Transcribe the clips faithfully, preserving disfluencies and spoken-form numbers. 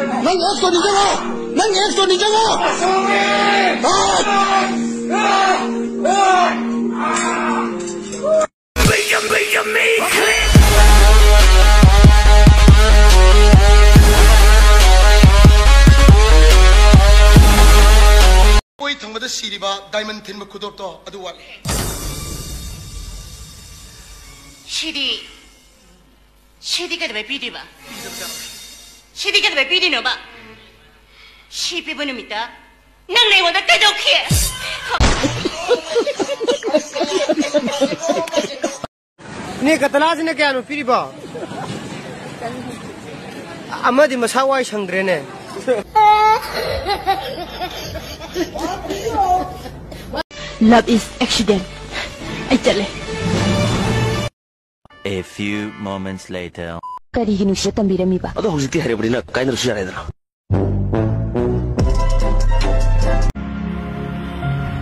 ꯅꯪ ꯑꯦꯛꯁꯇꯣ ꯅꯤꯡꯁꯤꯡꯉꯣ! ꯅꯪ ꯑꯦꯛꯁꯇꯣ ꯅꯤꯡꯁꯤꯡꯉꯣ! ꯑꯣꯏ ꯊꯪꯕꯗ ꯁꯤꯔꯤꯕ ꯗꯥꯏꯃꯟ ꯊꯤꯟꯕ ꯈꯨꯗꯣꯞꯇꯣ ꯑꯗꯨ ꯋꯥꯠꯂꯤ꯫ ꯁꯤꯗꯤ, ꯁꯤꯗꯤ ꯀꯩꯗꯧꯕꯩ ꯄꯤꯗꯣꯏꯕ? ꯁꯤꯗꯤ ꯀꯩꯗꯧꯕꯩ ꯄꯤꯗꯣꯏꯅꯣꯕ? ꯁꯤ ꯄꯤꯕ ꯅꯨꯃꯤꯠꯇ ꯅꯪꯅ ꯑꯩꯉꯣꯟꯗ ꯀꯩꯗꯧꯈꯤ? ꯏꯅꯦ, ꯀꯇꯂꯥꯁꯤꯅ ꯀꯌꯥꯅꯣ ꯄꯤꯔꯤꯕꯣ? ꯑꯃꯗꯤ ꯃꯁꯥ ꯋꯥꯏ ꯁꯪꯗ꯭ꯔꯦꯅꯦ꯫ Love is accident. ꯑꯩ ꯆꯠꯂꯦ꯫ A few moments later. ꯀꯔꯤꯒꯤ ꯅꯨꯡꯁꯤꯕ ꯇꯝꯕꯤꯔꯝꯃꯤꯕ? ꯑꯗꯣ ꯍꯧꯖꯤꯛꯇꯤ ꯍꯩꯔꯕꯅꯤꯅ ꯀꯥꯏꯅꯔꯁꯨ ꯌꯥꯔꯦꯗꯅ꯫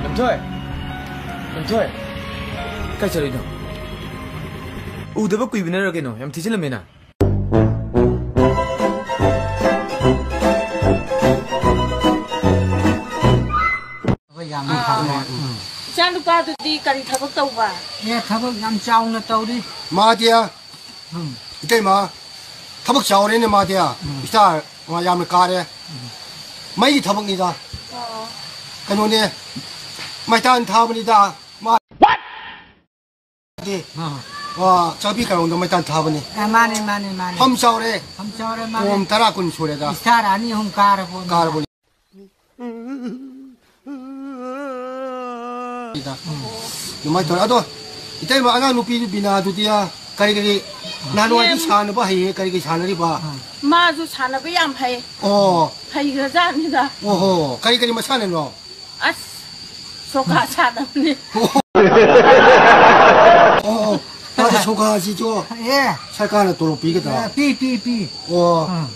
ꯌꯥꯝꯊꯣꯏ! ꯌꯥꯝꯊꯣꯏ! ꯀꯥꯏ ꯆꯠꯂꯨꯏꯅꯣ? ꯎꯗꯕ ꯀꯨꯏꯕꯅꯔ ꯀꯩꯅꯣ? ꯌꯥꯝ ꯊꯤꯖꯤꯜꯂꯝꯃꯦꯅ꯫ ꯊꯕꯛ ꯌꯥꯝꯅ ꯐꯕ꯫ ꯎꯝ꯫ ꯏꯆꯥ ꯅꯨꯄꯥꯗꯨꯗꯤ ꯀꯔꯤ ꯊꯕꯛ ꯇꯧꯕ? ꯑꯦ, ꯊꯕꯛ ꯌꯥꯝ ꯆꯥꯎꯅ ꯇꯧꯔꯤ꯫ ꯃꯥꯗꯤ, ꯎꯝ꯫ ꯏꯇꯩꯃ, ꯊꯕꯛ ꯆꯥꯎꯔꯦꯅꯦ ꯃꯥꯗꯤ꯫ ꯎꯝ꯫ ꯏꯁꯇꯥꯔ ꯃꯥ ꯌꯥꯝꯅ ꯀꯥꯔꯦ꯫ ꯎꯝ꯫ ꯃꯩꯒꯤ ꯊꯕꯛꯅꯤꯗ꯫ ꯑꯣ꯫ ꯀꯩꯅꯣꯅꯦ, ꯃꯩꯇꯥꯟ ꯊꯥꯕꯅꯤꯗ꯫ ꯃꯥ ꯑ, ꯆꯥꯛꯄꯤ ꯀꯥꯔꯣꯡꯗ ꯃꯩꯇꯥꯟ ꯊꯥꯕꯅꯤ꯫ ꯑ, ꯃꯥꯅꯦ, ꯃꯥꯅꯦ, ꯃꯥꯅꯦ꯫ ꯐꯝ ꯆꯥꯎꯔꯦ꯫ ꯐꯝ ꯆꯥꯎꯔꯦ, ꯃꯥꯅꯦ꯫ ꯀꯣꯝ ꯇꯔꯥ ꯀꯨꯟ ꯁꯨꯔꯦꯗ꯫ ꯏꯁꯇꯥꯔ ꯑꯅꯤ ꯑꯍꯨꯝ ꯀꯥꯔꯕꯣ? ꯀꯥꯔꯕꯣ? ꯑꯗꯨꯃꯥꯏꯅ ꯇꯧꯔꯦ꯫ ꯑꯗꯣ, ꯏꯇꯩꯃ, ꯑꯉꯥꯡ ꯅꯨꯄꯤꯗꯨ ꯕꯤꯅꯥꯗꯨꯗꯤ, ꯑ, ꯀꯔꯤ ꯀꯔꯤ, ꯅꯍꯥꯟꯋꯥꯏꯗꯤ ꯌꯥꯝ ꯁꯥꯟꯅꯕ ꯍꯩꯌꯦ, ꯀꯔꯤ ꯀꯔꯤ ꯁꯥꯟꯅꯔꯤꯕ? ꯃꯥꯁꯨ ꯁꯥꯟꯅꯕ ꯌꯥꯝ ꯍꯩ꯫ ꯑꯣ꯫ ꯍꯩꯈ꯭ꯔꯖꯥꯠꯅꯤꯗ꯫ ꯑꯣꯍꯣ, ꯀꯔꯤ ꯀꯔꯤ ꯃꯁꯥꯟꯅꯅꯣ? ꯑꯁ, ꯁꯣꯀꯥ ꯁꯥꯟꯅꯕꯅꯤ꯫ ꯑꯣ, ꯃꯥꯗꯤ ꯁꯣꯀꯥꯁꯤꯁꯨ ꯑꯦ꯫ ꯁꯔꯀꯥꯔꯅ ꯇꯣꯂꯣꯞ ꯄꯤꯒꯗ꯭ꯔꯥ? ꯑꯦ, ꯄꯤ, ꯄꯤ, ꯄꯤ꯫ ꯑꯣ꯫ ꯎꯝ꯫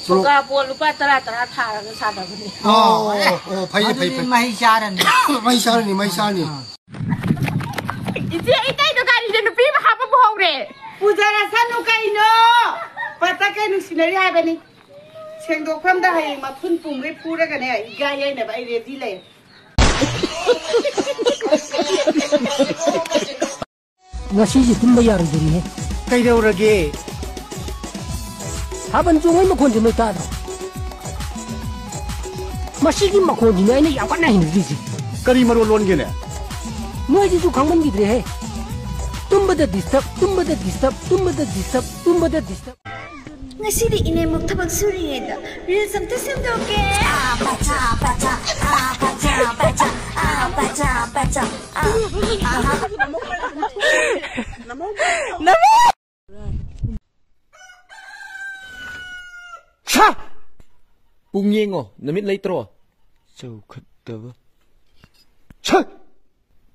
ꯇꯣꯂꯣꯞ꯫ ꯁꯣꯀꯥ ꯕꯣꯜ ꯂꯨꯄꯥ ꯇꯔꯥ ꯇꯔꯥ ꯊꯥꯔꯒ ꯁꯥꯟꯅꯕꯅꯤ꯫ ꯑꯣ, ꯑꯣ, ꯑꯣ, ꯐꯩꯅꯦ, ꯐꯩ, ꯑꯗꯨꯗꯤ ꯐꯩ꯫ ꯃꯍꯩ ꯆꯥꯔꯅꯤ꯫ ꯃꯍꯩ ꯆꯥꯔꯅꯤ, ꯃꯍꯩ ꯆꯥꯔꯅꯤ꯫ ꯑꯥ꯫ ꯏꯆꯦ, ꯏꯇꯩꯗꯣ ꯒꯥꯔꯤꯗ ꯅꯨꯄꯤ ꯑꯃ ꯍꯥꯞꯄ ꯄꯨꯍꯧꯔꯦ꯫ ꯄꯨꯖꯔꯁꯅꯨ ꯀꯩꯅꯣ? ꯄꯇ ꯀꯩ ꯅꯨꯡꯁꯤꯅꯔꯤ ꯍꯥꯏꯕꯅꯤ꯫ ꯁꯦꯡꯗꯣꯛꯐꯝꯗ ꯍꯌꯦꯡ ꯃꯊꯨꯟ ꯄꯨꯝꯒꯩ ꯐꯨꯔꯒꯅꯦ, ꯏꯒꯥꯏ ꯌꯩꯅꯕ ꯑꯩ ready ꯂꯩ꯫ ꯉꯁꯤꯁꯦ ꯇꯨꯝꯕ ꯌꯥꯔꯣꯏꯗꯣꯔꯤꯍꯦ꯫ ꯀꯩꯗꯧꯔꯒꯦ? ꯊꯥꯕꯜ ꯆꯣꯡꯕꯩ ꯃꯈꯣꯟꯁꯦ ꯅꯣꯏ ꯇꯥꯗ꯭ꯔꯣ? ꯃꯁꯤꯒꯤ ꯃꯈꯣꯟꯁꯤꯅꯦ ꯑꯩꯅ ꯌꯥꯝ ꯀꯟꯅ ꯍꯩꯅꯗ꯭ꯔꯤꯁꯦ꯫ ꯀꯔꯤ ꯃꯔꯣꯜ ꯂꯣꯟꯒꯦꯅꯦ? ꯅꯣꯏꯁꯤꯁꯨ ꯈꯪꯃꯟꯈꯤꯗ꯭ꯔꯦꯍꯦ꯫ ꯇꯨꯝꯕꯗ disturb, ꯇꯨꯝꯕꯗ disturb, ꯇꯨꯝꯕꯗ disturb, ꯇꯨꯝꯕꯗ disturb꯫ ꯉꯁꯤꯗꯤ ꯏꯅꯦꯃꯨꯛ ꯊꯕꯛ ꯁꯨꯔꯤꯉꯩꯗ reels ꯑꯝꯇ ꯁꯦꯝꯗꯣꯛꯀꯦ꯫ ꯁꯥ! ꯄꯨꯡ ꯌꯦꯡꯉꯣ, ꯅꯨꯃꯤꯠ ꯂꯩꯇ꯭ꯔꯣ? ꯆꯥꯎꯈꯠꯇꯕ꯫ ꯁꯥ!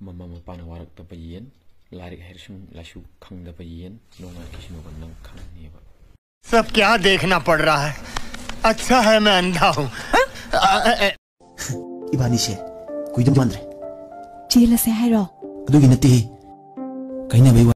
ꯃꯃꯥ ꯃꯄꯥꯅ ꯋꯥꯔꯛꯇꯕ ꯌꯦꯟ, ꯂꯥꯏꯔꯤꯛ ꯍꯩꯔꯁꯨ ꯂꯥꯏꯁꯨ ꯈꯪꯗꯕ ꯌꯦꯟ, ꯅꯣꯡꯉꯥꯟꯈꯤꯁꯅꯨꯕ ꯅꯪ ꯈꯪꯅꯦꯕ꯫ सब क्या देखना पड़ रहा है? अच्छा है मैं अंधा हूँ। ꯏꯕꯥꯅꯤꯁꯦ ꯀꯨꯏꯗꯧ ꯃꯥꯟꯗ꯭ꯔꯦ꯫ ꯆꯦꯜꯂꯁꯦ ꯍꯥꯏꯔꯣ? ꯑꯗꯨꯒꯤ ꯅꯠꯇꯦꯍꯦ꯫ ꯀꯥꯏꯅꯕꯩ ꯋꯥ꯫